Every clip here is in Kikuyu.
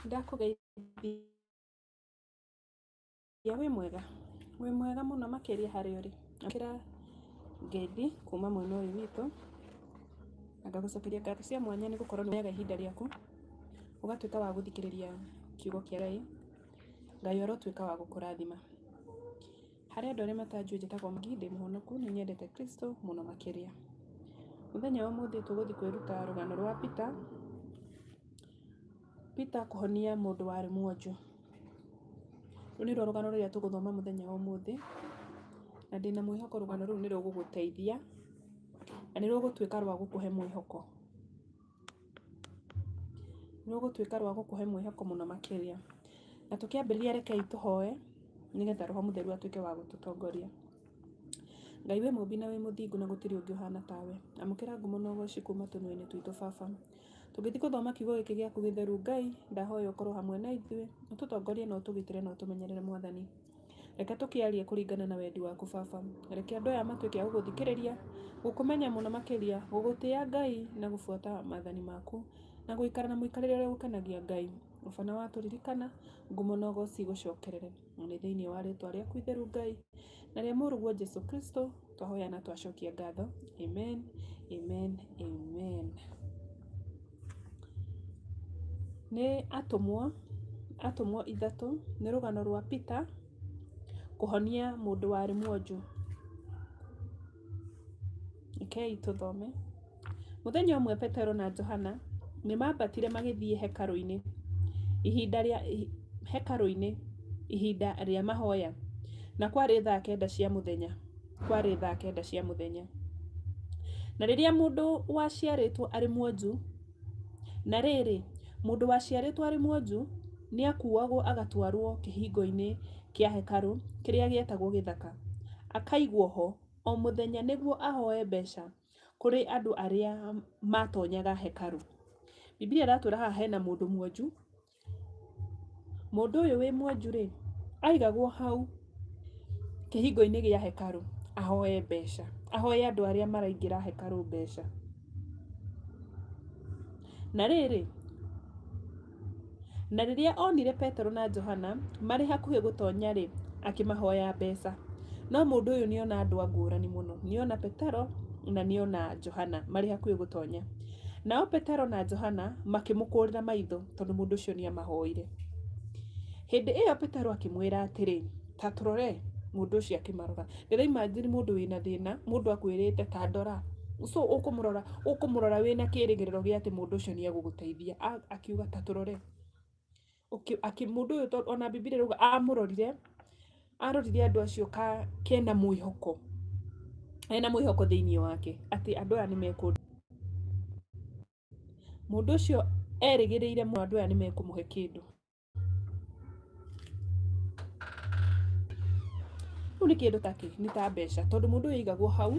Ndakũgeithia wĩ mwega? Wĩ mwega mũno makĩria harĩa ũrĩ. Amũkĩra ngeithi kuma mwena ũyũ witũ, na ngagũcokeria ngatho cia mwanya nĩ gũkorwo nĩ woyaga ihinda rĩaku ũgatuĩka wa gũthikĩrĩria kiugo kĩa Ngai. Ngai arotuĩka wa gũkũrathima. Harĩ andũ arĩa matanjũĩ njĩtagwo Maggie, ndĩ mũhonoku, nĩ nyendete Kristo mũno makĩria. Mũthenya wa ũmũthĩ tũgũthiĩ kwĩruta rũgano rwa Peter, Peter kũhonia mũndũ warĩ mwonju. Rũu nĩruo rũgano rũrĩa tũgũthoma mũthenya wa ũmũthĩ, na ndĩna mwĩhoko rũgano rũu nĩ rũgũgũteithia, na nĩ rũgũtuĩka rwa gũkũhe mwĩhoko. Nĩ rũgũtuĩka rwa gũkũhe mwĩhoko mũno makĩria. Na tũkĩambĩrĩria rekei tũhoe, nĩgetha Roho Mũtheru atuĩke wa gũtũtongoria. Ngai wĩ mũmbi na wĩ mũthingu na gũtirĩ ũngĩ ũhana tawe. Amũkĩra ngumo na ũgoci kuma tũnua-inĩ twitũ Baba. Tũgĩthiĩ gũthoma kiugo gĩkĩ gĩaku gĩtheru Ngai, ndahoya ũkorwo hamwe na ithuĩ, ũtũtongorie na ũtũgitĩre na ũtũmenyerere Mwathani. Reke tũkĩarie kũringana na wendi waku Baba. Reke andũ aya matuĩke a gũgũthikĩrĩria, gũkũmenya mũno makĩria, gũgũtĩa Ngai na gũbuata maathani maku, na gũikara na mũikarĩre ũrĩa ũkenagia Ngai. Baba na watũririkana, ngumo na ũgoci igũcokerere. Na nĩ thĩinĩ wa rĩtwa rĩaku itheru Ngai, na rĩa mũrũguo Jesu Kristo, twahoya na twacokia ngatho. Amen, amen, amen. Nĩ atũmwo, atũmwo ithatũ, nĩ rũgano rwa Peter kũhonia mũndũ warĩ mwonju. Rekei tũthome. Mũthenya ũmwe Petero na Johana nĩ maambatire magĩthiĩ hekarũ-inĩ ihinda rĩa hekarũ-inĩ ihinda rĩa mahoya, na kwarĩ thaa kenda cia mũthenya. Kwarĩ thaa kenda cia mũthenya. Na rĩrĩa mũndũ waciarĩtwo arĩ mwonju, na rĩrĩ, mũndũ waciarĩtwo arĩ mwonju nĩ akuuagwo agatwarwo kĩhingo-inĩ kĩa hekarũ kĩrĩa gĩetagwo Gĩthaka, akaigwo ho o mũthenya nĩguo ahoe mbeca kũrĩ andũ arĩa matonyaga hekarũ. Bibilia ĩratwĩra haha hena mũndũ mwonju, mũndũ ũyũ wĩ mwonju rĩ, aigagwo hau kĩhingo-inĩ gĩa hekarũ ahoe mbeca, ahoe andũ arĩa maraingĩra hekarũ mbeca. Na rĩrĩ, Na rĩrĩa onire Petero na Johana marĩ hakuhĩ gũtonya-rĩ, akĩmahoya mbeca. No mũndũ ũyũ nĩona andũ a ngũrani mũno. Nĩona Petero na nĩona Johana marĩ hakuhĩ gũtonya. Nao Petero na Johana makĩmũkũrĩra maitho tondũ mũndũ ũcio nĩamahoire. Hĩndĩ ĩyo Petero akĩmwĩra atĩrĩ, Ta tũrore. Mũndũ ũcio akĩmarora. Ndĩra imagine mũndũ wĩna thĩna, mũndũ akwĩrĩte ta ndora. So ũkũmũrora, ũkũmũrora wĩna kĩrĩgĩrĩro gĩa atĩ mũndũ ũcio nĩ egũgũteithia. Akiuga ta tũrore. Mũndũ ũyũ ona Bibilia ĩrauga amũrorire, arorire andũ acio kena mwĩhoko. Ena mwĩhoko thĩiniĩ wake atĩ andũ aya nĩ mekũ Mũndũ ũcio erĩgĩrĩire mũno andũ aya nĩ mekũmũhe kĩndũ. Rĩu nĩ kĩndũ ta kĩ? Nĩ ta mbeca tondũ mũndũ ũyũ aigagwo hau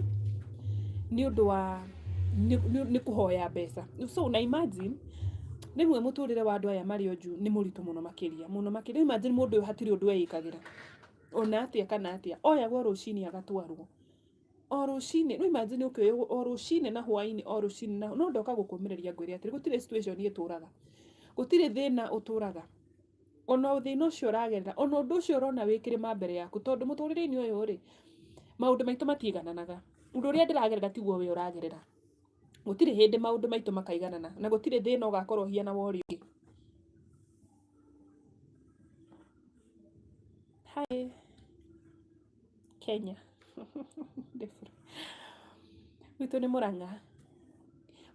nĩ ũndũ wa nĩ kũhoya mbeca. So na imagine rĩmwe mũtũrĩre wa andũ aya marĩ onju nĩ mũritũ mũno makĩria, mũno makĩria. Rĩu imagine mũndũ ũyũ hatirĩ ũndũ eĩkagĩra ona atĩa kana atĩa, oyagwo rũcinĩ agatwarwo. O rũcinĩ, rĩu imagine ũkĩoywo o rũcinĩ na hwainĩ, o rũcinĩ na no ndoka gũkũmĩrĩria ngwĩre atĩrĩ, gũtirĩ situation ĩtũraga, gũtirĩ thĩna ũtũraga, ona thĩna ũcio ũragerera, ona ũndũ ũcio ũrona wĩ kĩrĩma mbere yaku, tondũ mũtũrĩre-inĩ ũyũ rĩ, maũndũ maitũ matiigananaga, ũndũ ũrĩa ndĩragerera tiguo we ũragerera, gũtirĩ hĩndĩ maũndũ maitũ makaiganana, na gũtirĩ thĩna ũgakorwo ũhiana wa ũrĩa ũngĩ. Hi. Kenya. Gwitũ nĩ Mũrang'a.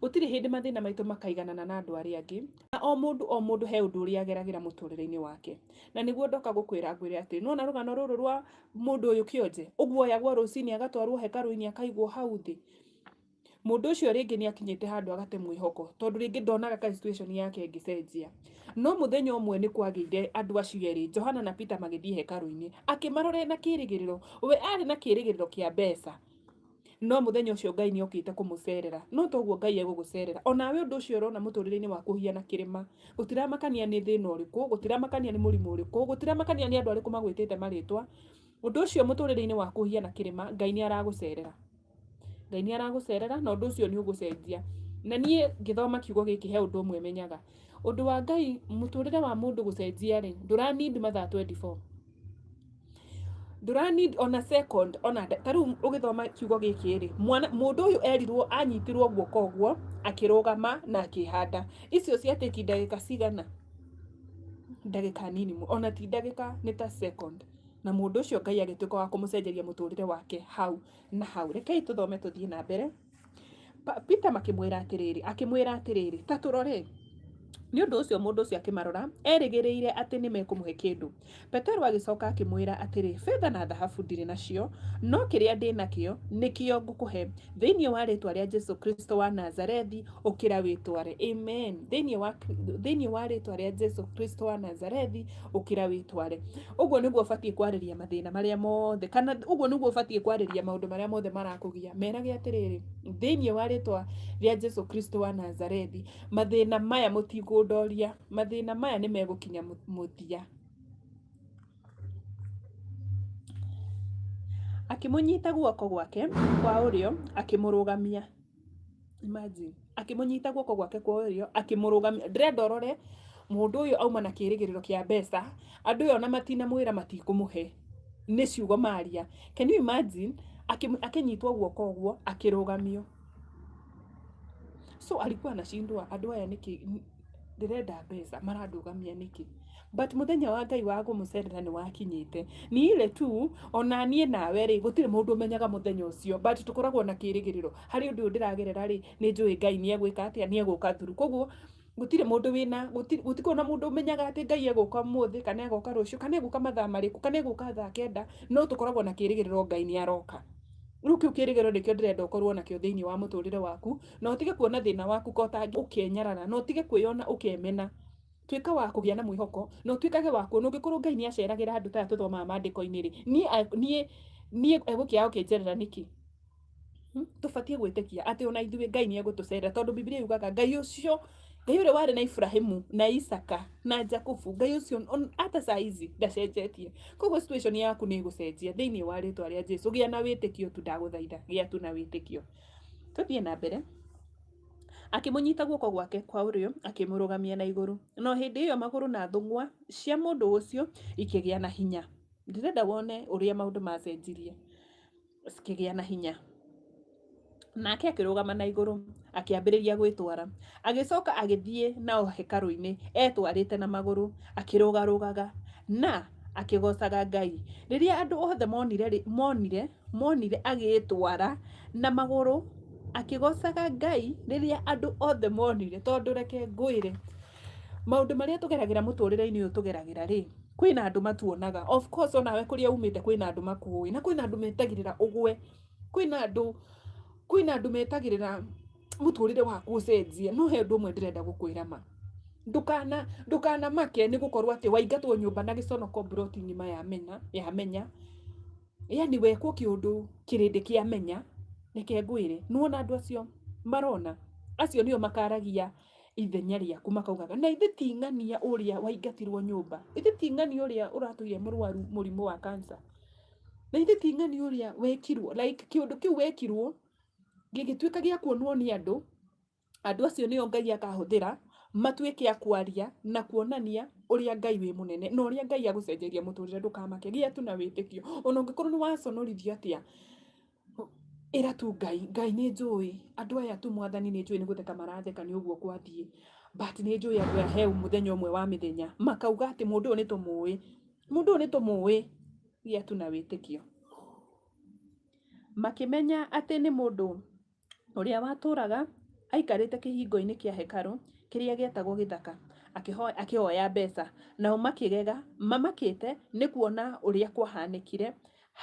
Gũtirĩ hĩndĩ mathĩna maitũ makaiganana na andũ arĩa angĩ. Na o mũndũ o mũndũ he ũndũ ũrĩa ageragĩra mũtũrĩre-inĩ wake. Na nĩguo ndoka gũkwĩra ngwĩre atĩ, nĩwona rũgano rũrũ rwa mũndũ ũyũ kĩonje, ũguo oyagwo rũcinĩ agatwarwo hekarũ-inĩ akaigwo hau thĩ. Mũndũ ũcio rĩngĩ nĩ akinyĩte handũ agate mwĩhoko tondũ rĩngĩ ndonaga ka situation yake ĩngĩcenjia. No mũthenya ũmwe nĩ kwagĩire andũ acio erĩ, Johana na Peter magĩthiĩ hekarũ-inĩ, akĩmarora ena kĩrĩgĩrĩro. We arĩ na kĩrĩgĩrĩro kĩa mbeca, no mũthenya ũcio Ngai nĩ okĩte kũmũcerera. No toguo Ngai egũgũcerera. Onawe ũndũ ũcio ũrona mũtũrĩre-inĩ waku ũhiana kĩrĩma, gũtiramakania nĩ thĩna ũrĩkũ, gũtiramakania nĩ mũrimũ ũrĩkũ, gũtiramakania nĩ andũ arĩkũ magwĩtĩte marĩtwa, ũndũ ũcio mũtũrĩre-inĩ waku ũhiana kĩrĩma, Ngai nĩ aragũcerera. Ngai nĩ aragũcerera na ũndũ ũcio nĩ ũgũcenjia. Na niĩ ngĩthoma kiugo gĩkĩ he ũndũ ũmwe menyaga. Ũndũ wa Ngai, mũtũrĩre wa mũndũ gũcenjia rĩ, ndũra need mathaa 24. Ndũra need ona second, ona ta rĩu ũgĩthoma kiugo gĩkĩ rĩ, mwana, mũndũ ũyũ erirwo anyitirwo guoko ũguo, akĩrũgama na akĩhanda. Icio cia take ndagĩka cigana? Ndagĩka nini mũno, ona ti ndagĩka nĩ ta second. Na mũndũ ũcio Ngai agĩtuĩka wa kũmũcenjeria mũtũrĩre wake hau na hau. Rekei tũthome tũthiĩ na mbere. Peter makĩmwĩra atĩrĩrĩ, akĩmwĩra atĩrĩrĩ, ta tũrore. Nĩ ũndũ ũcio mũndũ ũcio akĩmarora, erĩgĩrĩire atĩ nĩ mekũmũhe kĩndũ. Petero agĩcoka akĩmwĩra atĩrĩ, Betha na thahabu ndirĩ nacio, no kĩrĩa ndĩ nakĩo nĩkĩo ngũkũhe. Thĩinĩ wa rĩĩtwa rĩa Jesu Kristo wa Nazarethi, ũkĩra wĩtware. Amen. Thĩinĩ wa rĩĩtwa rĩa Jesu Kristo wa Nazarethi, ũkĩra wĩtware. Ũguo nĩguo ũbatiĩ kwarĩria mathĩna marĩa mothe, kana ũguo nĩguo ũbatiĩ kwarĩria maũndũ marĩa mothe marakũgia. Merage atĩrĩrĩ, thĩinĩ wa rĩtwa rĩa Jesu Kristo wa Nazarethi, mathĩna maya mũtikũndoria, mathĩna maya nĩ megũkinya mũthia. Akĩmũnyita guoko gwake kwa ũrĩo, akĩmũrũgamia. Imagine. Akĩmũnyita guoko gwake kwa ũrĩo, akĩmũrũgamia. Ndĩrenda ũrore mũndũ ũyũ auma na kĩrĩgĩrĩro kĩa mbeca, andũ aya ona matinamwĩra matikũmũhe, nĩ ciugo maria. Can you imagine akĩnyitwo guoko ũguo akĩrũgamio. So alikuwa anashindwa andũ aya nĩkĩ ndĩrenda mbeca marandũgamia nĩkĩ? But mũthenya wa Ngai wa kũmũcerera nĩ wakinyĩte. Ni ile tu ona niĩ nawe rĩ, gũtirĩ mũndũ ũmenyaga mũthenya ũcio but tũkoragwo na kĩrĩgĩrĩro. Harĩ ũndũ ũyũ ndĩragerera rĩ, nĩ njũĩ Ngai nĩ egwĩka atĩa, nĩ egũka through. Koguo gũtirĩ mũndũ wĩna, gũtikoragwo na mũndũ ũmenyaga atĩ Ngai egũka ũmũthĩ kana egũka rũciũ kana egũka mathaa marĩkũ kana egũka thaa kenda, no tũkoragwo na kĩrĩgĩrĩro Ngai nĩ aroka. Rĩu kĩu kĩrĩgĩrĩro nĩkĩo ndĩrenda ũkorwo nakĩo thĩinĩ wa mũtũrĩre waku, na ũtige kuona thĩna waku ka ũtangĩ ũkenyarara, na ũtige kwĩyona ũkemena. Tuĩka wa kũgĩa na mwĩhoko, na ũtuĩkage wa kuona ũngĩkorwo Ngai nĩ aceragĩra andũ ta aya tũthomaga maandĩko-inĩ rĩ, niĩ niĩ niĩ egũkĩaga gũkĩnjerera nĩkĩ? Tũbatiĩ gwĩtĩkia atĩ ona ithuĩ Ngai nĩ egũtũcerera tondũ Bibilia yugaga Ngai ũcio, Ngai ũrĩa warĩ na Iburahĩmu na Isaka na Jakubu, Ngai ũcio hata saa hizi ndacenjetie. Koguo situation yaku nĩ ĩgũcenjia thĩinĩ wa rĩtwa rĩa Jesu. Gĩa na wĩtĩkio tu ndagũthaitha, gĩa tu na wĩtĩkio. Tũthiĩ na mbere. Akĩmũnyita guoko gwake kwa ũrĩo akĩmũrũgamia na igũrũ. No hĩndĩ ĩyo magũrũ na thũng'wa cia mũndũ ũcio ikĩgĩa na hinya. Ndĩrenda wone ũrĩa maũndũ macenjirie. Cikĩgĩa na hinya. Nake akĩrũgama na igũrũ, akĩambĩrĩria gwĩtwara. Agĩcoka agĩthiĩ nao hekarũ-inĩ etwarĩte na magũrũ, akĩrũgarũgaga na akĩgoocaga Ngai. Rĩrĩa andũ othe monire, monire, monire agĩĩtwara na magũrũ akĩgoocaga Ngai, rĩrĩa andũ othe monire, tondũ reke ngwĩre, maũndũ marĩa tũgeragĩra mũtũrĩre-inĩ ũyũ tũgeragĩra rĩ, kwĩna andũ matuonaga. Of course onawe kũrĩa umĩte kwĩna andũ makũĩ, na kwĩna andũ metagĩrĩra ũgwe, kwĩna andũ, kwĩna andũ metagĩrĩra mũtũrĩre waku ũcenjie. No he ũndũ ũmwe ndĩrenda gũkwĩra ma, ndũkana ndũkanamake nĩ gũkorwo atĩ waingatwo nyũmba na gĩconoko mburoti ng'ima yamenya yamenya, yani wekwo kĩũndũ kĩrĩndĩ kĩamenya, reke ngwĩre, nĩwona andũ acio marona, acio nĩo makaragia ithenya rĩaku makaugaga na ithe ti ng'ania ũrĩa waingatirwo nyũmba, ithe ti ng'ania ũrĩa ũratũire mũrwaru mũrimũ wa cancer, na ithe ti ng'ania ũrĩa wekirwo, like kĩũndũ kĩu wekirwo gĩgĩtuĩka gĩa kuonwo nĩ andũ, andũ acio nĩo Ngai akahũthĩra matuĩke a kwaria na kuonania ũrĩa Ngai wĩ mũnene na ũrĩa Ngai agũcenjeria mũtũrĩre. Ndũkamake, gĩa tu na wĩtĩkio ona ũngĩkorwo nĩ waconorithio atĩa, ĩra tu Ngai, Ngai nĩ njũĩ andũ aya tu mwathani nĩ njũĩ nĩ gũtheka maratheka nĩ ũguo gwathiĩ, but nĩ njũĩ andũ aya he mũthenya ũmwe wa mĩthenya makauga atĩ mũndũ ũyũ nĩ tũmũĩ, mũndũ ũyũ nĩ tũmũĩ, gĩa tu na wĩtĩkio. Makĩmenya atĩ nĩ mũndũ ũrĩa watũũraga aikarĩte kĩhingo-inĩ kĩa hekarũ kĩrĩa gĩetagwo Gĩthaka, akĩhoya mbeca. Nao makĩgega mamakĩte nĩ kuona ũrĩa kwahanĩkire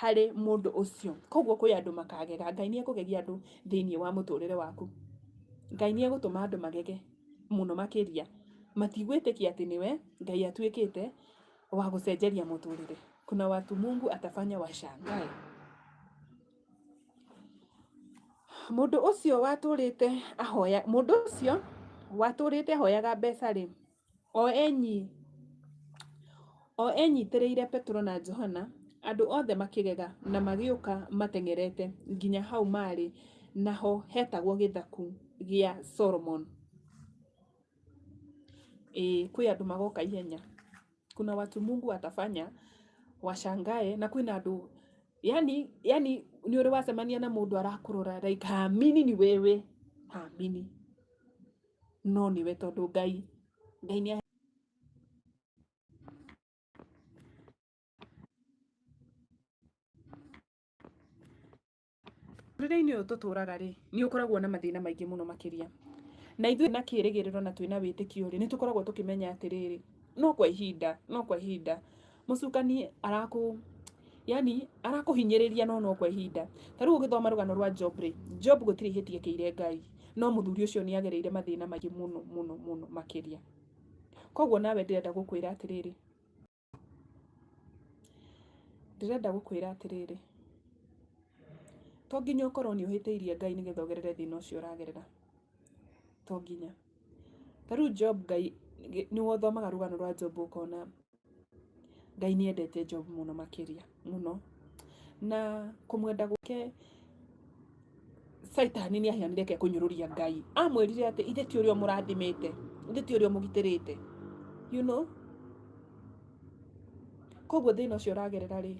harĩ mũndũ ũcio. Koguo kwĩ andũ makagega. Ngai nĩ ekũgegia andũ thĩinĩ wa mũtũrĩre waku. Ngai nĩ egũtũma andũ magege mũno makĩria. Matigwĩtĩkia atĩ nĩwe Ngai atuĩkĩte wa gũcenjeria mũtũrĩre. Kuna watu Mungu atafanya washangae. Mũndũ ũcio watũrĩte ahoya, mũndũ ũcio watũrĩte ahoyaga mbeca-rĩ, o enyitĩrĩire Petero na Johana, andũ othe makĩgega na magĩũka mateng'erete nginya hau maarĩ, naho hetagwo Gĩthaku gĩa Solomoni. Ĩĩ kwĩ andũ magoka ihenya. Kuna watu Mungu atafanya washangae na kwĩna andũ yani yani nĩ ũrĩ wacemania na mũndũ arakũrora like haamini ni wewe, haamini no nĩwe tondũ Ngai Ngai nĩ Mũtũrĩre-inĩ ũyũ tũtũraga rĩ, nĩ ũkoragwo na mathĩna maingĩ mũno makĩria. Na ithuĩ na kĩrĩgĩrĩro na twĩna wĩtĩkio rĩ, nĩ tũkoragwo tũkĩmenya atĩrĩrĩ, no kwa ihinda, no kwa ihinda. Mũcukani arakũ yani arakũhinyĩrĩria no no kwa ihinda. Ta rĩu ũgĩthoma rũgano rwa Job rĩ, Job gũtirĩ ihĩtia ekĩire Ngai, no mũthuri ũcio nĩ agereire mathĩna maingĩ mũno mũno mũno makĩria. Koguo nawe ndĩrenda gũkwĩra atĩrĩrĩ, Ndĩrenda gũkwĩra atĩrĩrĩ, to nginya ũkorwo nĩ ũhĩtĩirie Ngai nĩgetha ũgerere thĩna ũcio ũragerera, to nginya. Ta rĩu Job Ngai, nĩ ũthomaga rũgano rwa Job ũkona Ngai nĩ endete Job mũno makĩria, mũno. Na kũmwenda gwake Caitani nĩ aheanire ke kũnyũrũria Ngai. Amwĩrire atĩ ithe ti ũrĩa ũmũrathimĩte, ithe ti ũrĩa ũmũgitĩrĩte. You know? Koguo thĩna ũcio ũragerera rĩ,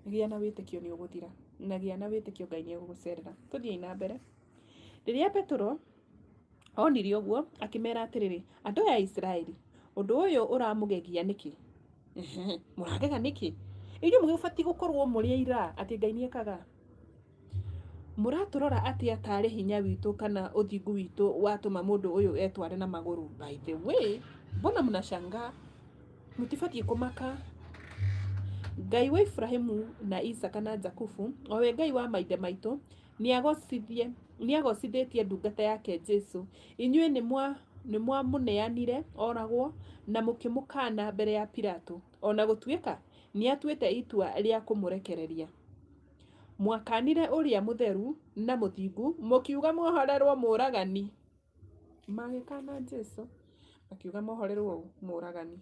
gĩa na wĩtĩkio nĩ ũgũthira. Na gĩa na wĩtĩkio Ngai nĩ egũgũcerera. Tũthiĩi na mbere. Rĩrĩa Petero onire ũguo, akĩmera atĩrĩrĩ, andũ aya a Isiraeli, ũndũ ũyũ ũramũgegia nĩkĩ? Mũragega nĩkĩ? Inyuĩ mũgĩbatiĩ gũkorwo mũrĩ aira atĩ Ngai nĩ ekaga. Mũratũrora atĩa tarĩ hinya witũ kana ũthingu witũ watũma mũndũ ũyũ etware na magũrũ? By the way, mbona mnashangaa? Mũtibatiĩ kũmaka. Ngai wa Iburahĩmu na Isaaka na Jakubu, o we Ngai wa maithe maitũ, nĩagocithĩtie ndungata yake Jesũ. Inyuĩ nĩmwamũneanire oragwo, na mũkĩmũkaana mbere ya Pilato, o na gũtuĩka nĩatuĩte itua rĩa kũmũrekereria. Mwakanire ũrĩa mũtheru na mũthingu, mũkiuga muohorerwo mũũragani. Magĩkana Jesu, makiuga muohorerwo mũũragani.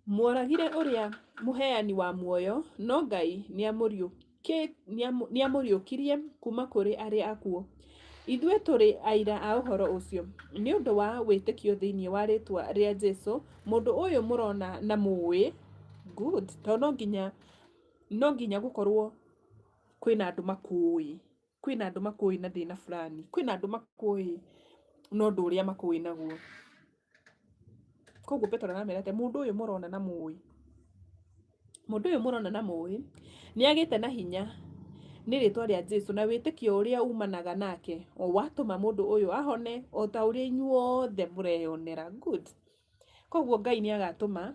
Mworagire ũrĩa mũheani wa muoyo, no Ngai nĩamũriũkirie kuuma kũrĩ arĩa akuũ. Ithuĩ tũrĩ aira a ũhoro ũcio. Nĩ ũndũ wa wĩtĩkio thĩinĩ wa rĩĩtwa rĩa Jesu, mũndũ ũyũ mũrona na mũĩ, good, tondũ no nginya gũkorwo kwĩna andũ makũĩ, kwĩna andũ makũĩ na thĩna fulani, kwĩna andũ makũĩ na ũndũ ũrĩa makũĩ naguo. Koguo Petero aramera atĩ mũndũ ũyũ mũrona na mũĩ, mũndũ ũyũ mũrona na mũĩ nĩ agĩte na hinya nĩ rĩtwa rĩa Jesu na wĩtĩkio ũrĩa umanaga nake watũma mũndũ ũyũ ahone o ta ũrĩa inyuothe mũreyonera. Good. Koguo Ngai nĩ agatũma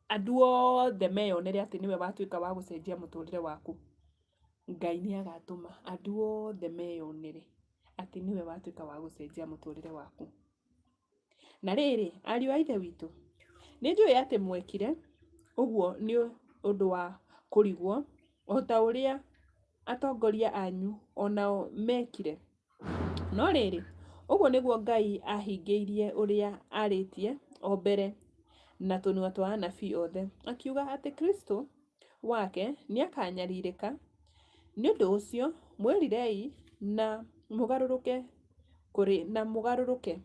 andũ othe meyonere atĩ nĩwe watuĩka wa gũcenjia mũtũrĩre waku. Ngai nĩ agatũma andũ othe meyonere atĩ nĩwe watuĩka wa gũcenjia mũtũrĩre waku. Na rĩrĩ, ariũ a Ithe witũ, nĩ njũĩ atĩ mwekire ũguo nĩ ũndũ wa kũrigwo, o ta ũrĩa atongoria anyu o nao meekire. No rĩrĩ, ũguo nĩguo Ngai aahingĩirie ũrĩa aarĩtie o mbere na tũnua twa anabii othe, akiuga atĩ Kristo wake nĩakanyarirĩka. Nĩ ũndũ ũcio, mwĩrirei na mũgarũrũke kũrĩ na mũgarũrũke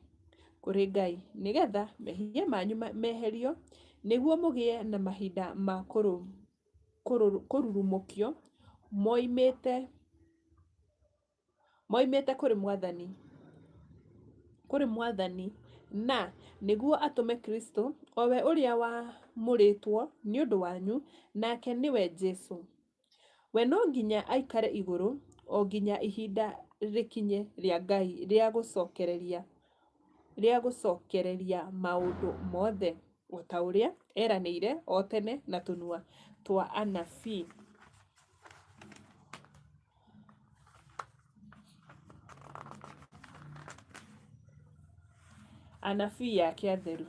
kũrĩ Ngai, nĩgeetha mehia manyu meherio, nĩguo mũgĩe na mahinda ma kũrurumũkio moimĩte moimĩte kũrĩ Mwathani, kũrĩ Mwathani, na nĩguo atũme Kristo, o we ũrĩa wamũrĩtwo nĩ ũndũ wanyu, nake nĩwe Jesu. We no nginya aikare igũrũ o nginya ihinda rĩkinye rĩa Ngai rĩa gũcokereria rĩa gũcokereria maũndũ mothe, o ta ũrĩa eranĩire o tene na tũnua twa anabii. Anabii ake atheru.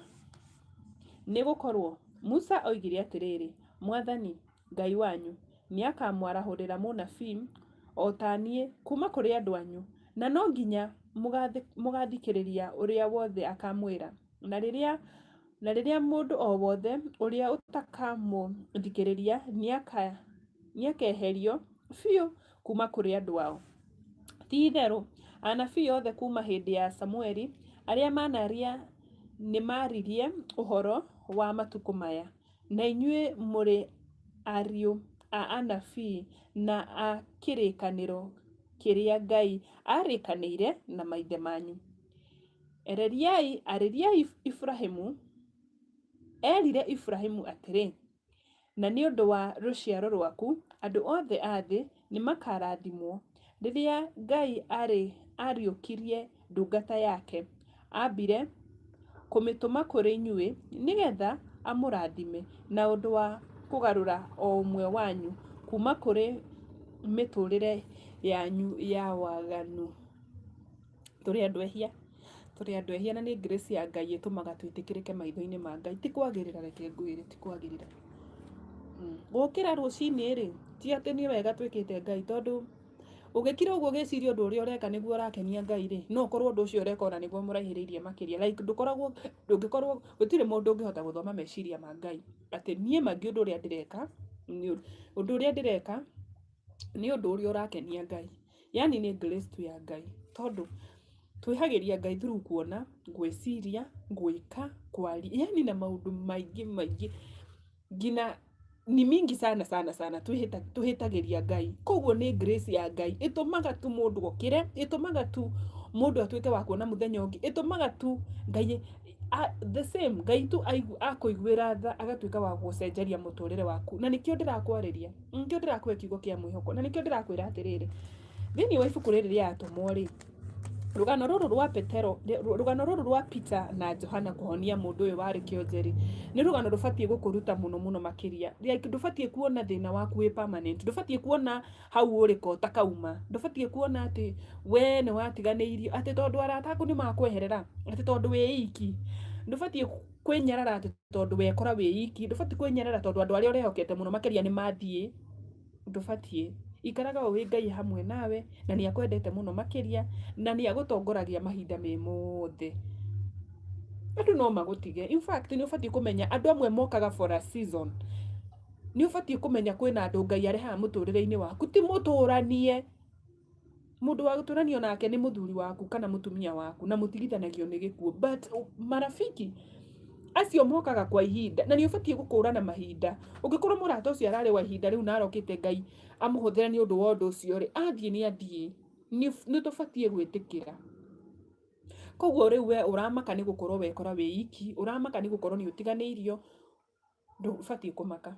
Nĩ gũkorũo Musa oigire atĩrĩrĩ, 'Mwathani Ngai wanyu nĩakamwarahũrĩra mũnabii o ta niĩ kuuma kũrĩ andũ anyu, na no nginya mũgaathikĩrĩria ũrĩa wothe akaamwĩra. Na rĩrĩa na rĩrĩa mũndũ o wothe ũrĩa ũtakamũthikĩrĩria nĩakeherio biũ kuuma kũrĩ andũ ao. Ti-itherũ Anabii othe kuuma hĩndĩ ya Samueli arĩa manaria nĩmaaririe ũhoro wa matukũ maya, na inyuĩ mũrĩ ariũ a anabii na a kĩrĩkanĩro kĩrĩa Ngai aarĩkanĩire na maithe manyu. Ereriai, arĩriai Iburahĩmu, eerire Iburahĩmu atĩrĩ, Na nĩ ũndũ wa rũciaro rwaku andũ othe a thĩ nĩ makaarathimwo. Rĩrĩa Ngai aariũkirie ndungata yake, aambire kũmĩtũma kũrĩ inyuĩ nĩ getha amũrathime na ũndũ wa kũgarũra o ũmwe wanyu kuuma kũrĩ mĩtũũrĩre yanyu ya waganu. Tũrĩ andũ ehia, tũrĩ andũ ehia na nĩ grace ya Ngai ĩtũmaga twĩtĩkĩrĩke maitho-inĩ ma Ngai. Ti kwagĩrĩra reke ngwĩre, ti kwagĩrĩra. Gũkĩra rũcinĩ rĩ, ti atĩ nĩ wega twĩkĩte Ngai tondũ ũgĩkira ũguo ũgĩciria ũndũ ũrĩa ũreka nĩguo ũrakenia Ngai rĩ, no ũkorwo ũndũ ũcio ũreka ona nĩguo ũmũraihĩrĩirie makĩria. Like ndũkoragwo, ndũngĩkorwo, gũtirĩ mũndũ ũngĩhota gũthoma meciria ma Ngai atĩ niĩ ma ũndũ ũrĩa ndĩreka, ũndũ ũrĩa ndĩreka nĩ ũndũ ũrĩa ũrakenia Ngai. Yaani nĩ grace tu ya Ngai tondũ twĩhagĩria Ngai through kuona, gwĩciria, gwĩka, kwaria, yaani na maũndũ maingĩ maingĩ nginya ni mingi sana sana sana twĩhĩtagĩria Ngai. Koguo nĩ grace ya Ngai ĩtũmaga tu mũndũ okĩre, ĩtũmaga tu mũndũ atuĩke wa kuona mũthenya ũngĩ, ĩtũmaga tu Ngai the same Ngai tu akũiguĩra tha agatuĩka wa gũgũcenjeria mũtũrĩre waku. Na nĩkĩo ndĩrakwarĩria. Nĩkĩo ndĩrakũhe kiugo kĩa mwĩhoko na nĩkĩo ndĩrakwĩra atĩrĩrĩ, thĩinĩ wa ibuku rĩrĩ rĩa atũmwo rĩ, rũgano rũrũ rwa Petero, rũgano rũrũ rwa Peter na Johana kũhonia mũndũ ũyũ warĩ kĩonje rĩ, nĩ rũgano rũbatiĩ gũkũruta mũno mũno makĩria. Like ndũbatiĩ kuona thĩna waku wĩ permanent, ndũbatiĩ kuona hau ũrĩ ko ta kauma, ndũbatiĩ kuona atĩ we nĩ watiganĩirio, atĩ tondũ arata aku nĩ makweherera, atĩ tondũ wĩ iki, ndũbatiĩ kwĩnyarara atĩ tondũ wekora wĩ iki, ndũbatiĩ kwĩnyarara tondũ andũ arĩa ũrehokete mũno makĩria nĩ mathiĩ, ndũbatiĩ. Ikaraga ũĩ Ngai e hamwe nawe na nĩ akwendete mũno makĩria na nĩ agũtongoragia mahinda me mothe. Andũ no magũtige, in fact nĩ ũbatiĩ kũmenya andũ amwe mokaga for a season. Nĩ ũbatiĩ kũmenya kwĩna andũ Ngai arehaga mũtũrĩre-inĩ waku, ti mũtũranie. Mũndũ wa gũtũranio nake nĩ mũthuri waku kana mũtumia waku na mũtigithanagio nĩ gĩkuũ but marafiki acio mokaga kwa ihinda na nĩ ũbatiĩ gũkũrana mahinda. Ũngĩkorwo mũrata ũcio ararĩ wa ihinda rĩu na arokĩte Ngai amũhũthĩre nĩ ũndũ wa ũndũ ũcio rĩ, athiĩ nĩ athiĩ. Nĩ tũbatiĩ gwĩtĩkĩra. Koguo rĩu we ũramaka nĩ gũkorwo wekora wĩ iki, ũramaka nĩ gũkorwo nĩ ũtiganĩirio, ndũbatiĩ kũmaka.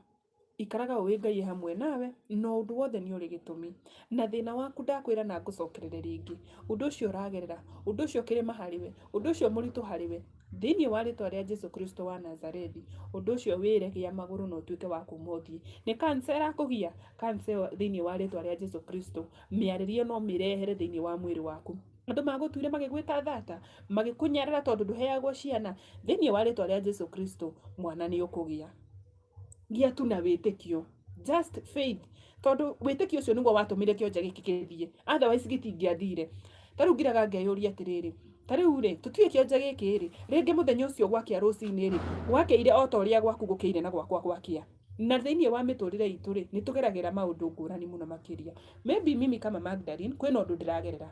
Ikaraga ũĩ Ngai e hamwe nawe, na ũndũ wothe nĩ ũrĩ gĩtũmi. Na thĩna waku ndakwĩra na ngũcokerere rĩngĩ, ũndũ ũcio ũragerera, ũndũ ũcio kĩrĩma harĩ we, ũndũ ũcio mũritũ harĩ we, thĩinĩ wa rĩtwa rĩa Jesu Kristo wa Nazarethi, ũndũ ũcio wĩre gĩa magũrũ na ũtuĩke wa kuma ũthiĩ. Nĩ cancer ĩrakũgia? Cancer ĩyo thĩinĩ wa rĩtwa rĩa Jesu Kristo, mĩarĩrie na ũmĩrehere thĩinĩ wa mwĩrĩ waku. Andũ magũtuire magĩgwĩta thata, magĩkũnyarara tondũ ndũheagwo ciana, thĩinĩ wa rĩtwa rĩa Jesu Kristo, mwana nĩ ũkũgĩa. Gĩa tu na wĩtĩkio, just faith, tondũ wĩtĩkio ũcio nĩguo watũmire kĩonje gĩkĩ gĩthiĩ, otherwise gĩtingĩathire. Ta rĩu ngiraga ngeyũria atĩrĩrĩ, ta rĩu rĩ, tũtiũĩ kĩonje gĩkĩ rĩ, rĩngĩ mũthenya ũcio gwakĩa rũcinĩ rĩ, gwakĩire o ta ũrĩa gwaku gũkĩire na gwakwa gwakĩa. Na thĩinĩ wa mĩtũrĩre itũ rĩ, nĩ tũgeragĩra maũndũ ngũrani mũno makĩria. Maybe mimi kama Magdalene, kwĩna ũndũ ndĩragerera.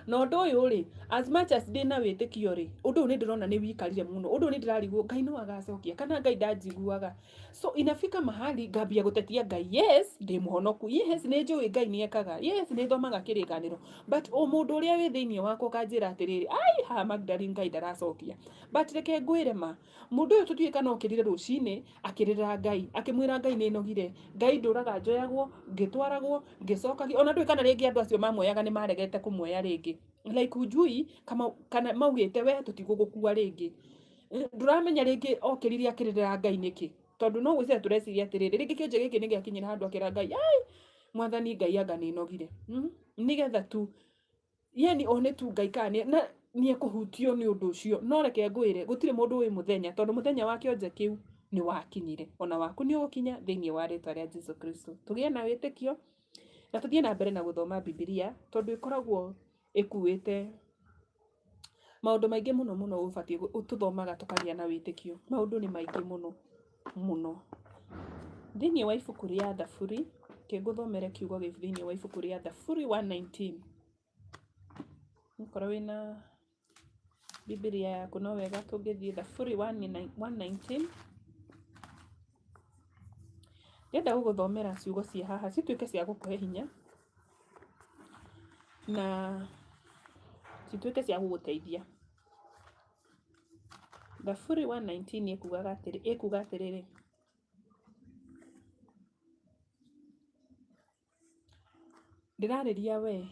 Na ũndũ ũyũ rĩ, as much as ndĩna wĩtĩkio rĩ, ũndũ ũyũ nĩ ndĩrona nĩ wĩikarire mũno, ũndũ ũyũ nĩ ndĩrarigwo Ngai no agacokia kana Ngai ndanjiguaga. So inafika mahali ngambia gũtetia Ngai, yes ndĩ mũhonoku, yes nĩ njũĩ Ngai nĩ ekaga, yes nĩ thomaga kĩrĩkanĩro, but ũmũndũ ũrĩa wĩ thĩinĩ wakwa ũkanjĩra atĩrĩrĩ, ai haha Magdalene Ngai ndaracokia. But reke ngwĩre ma, mũndũ ũyũ tũtiũĩ kana okĩrire rũcinĩ akĩrĩrĩra Ngai, akĩmwĩra Ngai nĩ nogire, Ngai ndũraga njoyagwo, ngĩtwaragwo, ngĩcokagio, ona ndũĩ kana rĩngĩ andũ acio mamuoyaga nĩ maregete kũmuoya rĩngĩ. Like hujui kama kana maugĩte we tũtigũgũkua rĩngĩ. Ndũramenya rĩngĩ okĩrire akĩrĩrĩra Ngai nĩkĩ. Tondũ no gwĩciria tũreciria atĩrĩrĩ, rĩngĩ kĩonje gĩkĩ nĩ gĩakinyire handũ akĩra Ngai, ai mwathani Ngai anga nĩ nogire. Nĩgetha tu yani one tu Ngai kana na nĩ ekũhutio nĩ ũndũ ũcio. No reke ngwĩre gũtirĩ mũndũ ũĩ mũthenya tondũ mũthenya wa kĩonje kĩu nĩ wakinyire. Ona waku nĩ ũgũkinya thĩinĩ wa rĩtwa rĩa Jesu Kristo. Tũgĩe na wĩtĩkio na tũthiĩ na mbere na gũthoma Bibilia tondũ ĩkoragwo ĩkuĩte maũndũ maingĩ mũno mũno ũbatiĩ tũthomaga tũkagĩa na wĩtĩkio. Maũndũ nĩ maingĩ mũno mũno. Thĩinĩ wa ibuku rĩa Thaburi, reke ngũthomere kiugo gĩ thĩinĩ wa ibuku rĩa Thaburi 119. Okorwo wĩna Bibilia yaku no wega tũngĩthiĩ Thaburi 119. Ndĩrenda gũgũthomera ciugo cia haha cituĩke cia gũkũhe hinya na cituĩke cia gũgũteithia. Thaburi 119 ĩkugaga atĩrĩ, ĩkuga atĩrĩrĩ, Ndĩrarĩria we,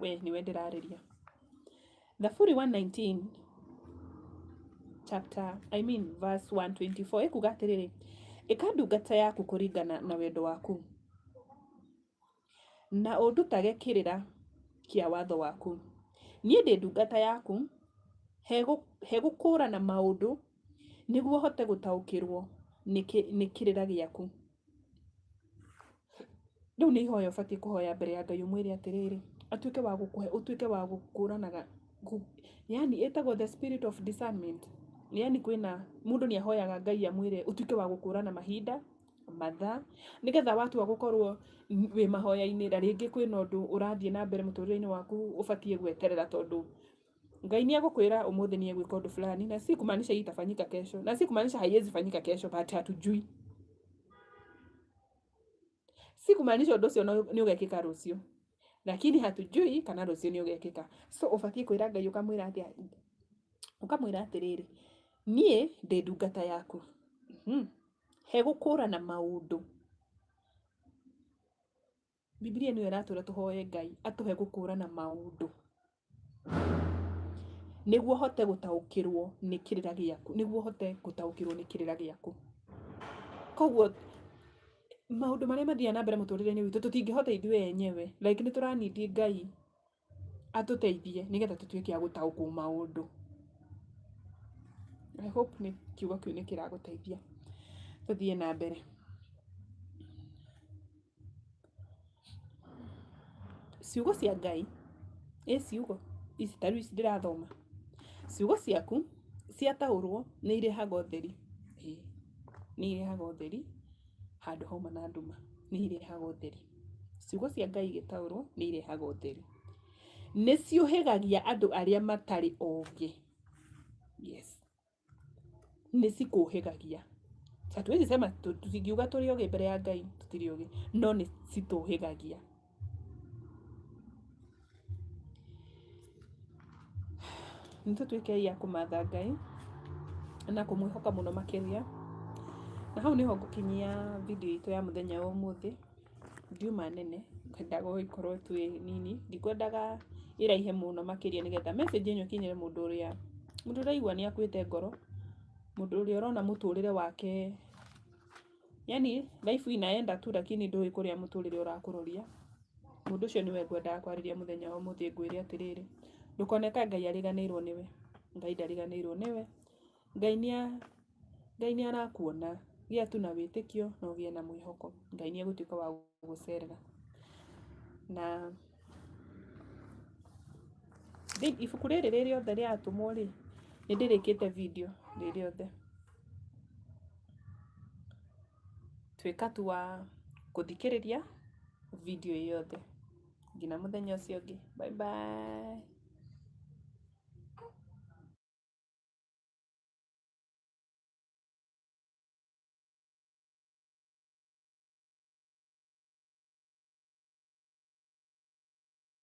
we nĩwe ndĩrarĩria. Thaburi 119 chapter, I mean verse 124 ĩkuga atĩrĩrĩ, ĩka ndungata yaku kũringana na wendo waku, na ũndutage kĩrĩra kĩa watho waku. Niĩ ndĩ ndungata yaku, he gũkũũrana maũndũ nĩguo hote gũtaũkĩrwo nĩ kĩrĩra gĩaku. Rĩu nĩ ihoya ũbatiĩ kũhoya mbere ya Ngai ũmwĩre atĩrĩrĩ, atuĩke wa gũkũhe, ũtuĩke wa gũkũranaga, yaani ĩtagwo the spirit of discernment. Yaani kwĩna, mũndũ nĩ ahoyaga Ngai amwĩre ũtuĩke wa gũkũrana mahinda, mathaa, nĩgetha watua gũkorwo wĩ mahoya-inĩ na rĩngĩ kwĩna ũndũ ũrathiĩ na mbere mũtũrĩre-inĩ waku ũbatiĩ gweterera tondũ Ngai nĩ egũkwĩra ũmũthĩ nĩ egwĩka ũndũ fulani na si kumaanisha hii itafanyika kesho na si kumaanisha haiwezi fanyika kesho but hatujui. Si kumaanisha ũndũ ũcio nĩ ũgekĩka rũciũ lakini hatujui kana rũciũ nĩ ũgekĩka. So ũbatiĩ kwĩra Ngai ũkamwĩra atĩa? Ũkamwĩra atĩrĩrĩ, niĩ ndĩ ndungata yaku, he gũkũrana maũndũ. Bibilia nĩyo ĩratwĩra tũhoe Ngai atũhe gũkũrana maũndũ nĩguo hote gũtaũkĩrwo nĩ kĩrĩra gĩaku, nĩguo hote gũtaũkĩrwo nĩ kĩrĩra gĩaku. Koguo maũndũ marĩa mathiaga na mbere mũtũrĩre-inĩ witũ tũtingĩhota ithuĩ enyewe, like nĩ tũra need Ngai atũteithie nĩgetha tũtuĩke a gũtaũkwo maũndũ. I hope nĩ kiugo kĩu nĩ kĩragũteithia. Tũthiĩ na mbere. Ciugo cia Ngai, ĩ ciugo ici ta rĩu ici ndĩrathoma, ciugo ciaku ciataũrwo nĩ irehaga ũtheri, ĩĩ nĩ irehaga ũtheri handũ hauma na nduma, nĩ irehaga ũtheri. Ciugo cia Ngai igĩtaũrwo nĩ irehaga ũtheri. Nĩ ciũhĩgagia andũ arĩa matarĩ ogĩ, yes. Nĩ cikũhĩgagia. Hatuwezi sema tũtingiuga tũrĩ ogĩ mbere ya Ngai, tũtirĩ ogĩ, no nĩ citũhĩgagia. Nĩ tũtuĩkei a kũmatha Ngai na kũmwĩhoka mũno makĩria. Na hau nĩho ngũkinyia video itũ ya mũthenya wa ũmũthĩ. Ndiuma nene, ngwendaga o ĩkorwo tu ĩ nini, ndikwendaga ĩraihe mũno makĩria nĩgetha message ĩno ĩkinyĩre mũndũ ũrĩa, mũndũ ũraigua nĩ akuĩte ngoro, mũndũ ũrĩa ũrona mũtũrĩre wake, yaani life inaenda tu lakini ndũĩ kũrĩa mũtũrĩre ũrakũroria, mũndũ ũcio nĩwe ngwendaga kwarĩria mũthenya wa ũmũthĩ ngwĩre atĩrĩrĩ, ndũkone ta Ngai ariganĩirwo nĩwe, Ngai ndariganĩirwo nĩwe. Ngai nĩ Ngai nĩ arakuona, gĩa tu na wĩtĩkio na ũgĩe na mwĩhoko, Ngai nĩ egũtuĩka wa gũgũcerera. Na ibuku rĩrĩ rĩ rĩothe rĩa atũmwo rĩ, nĩ ndĩrĩkĩte video rĩ rĩothe. Tuĩka tu wa gũthikĩrĩria video ĩ yothe. Nginya mũthenya ũcio ũngĩ, bye bye.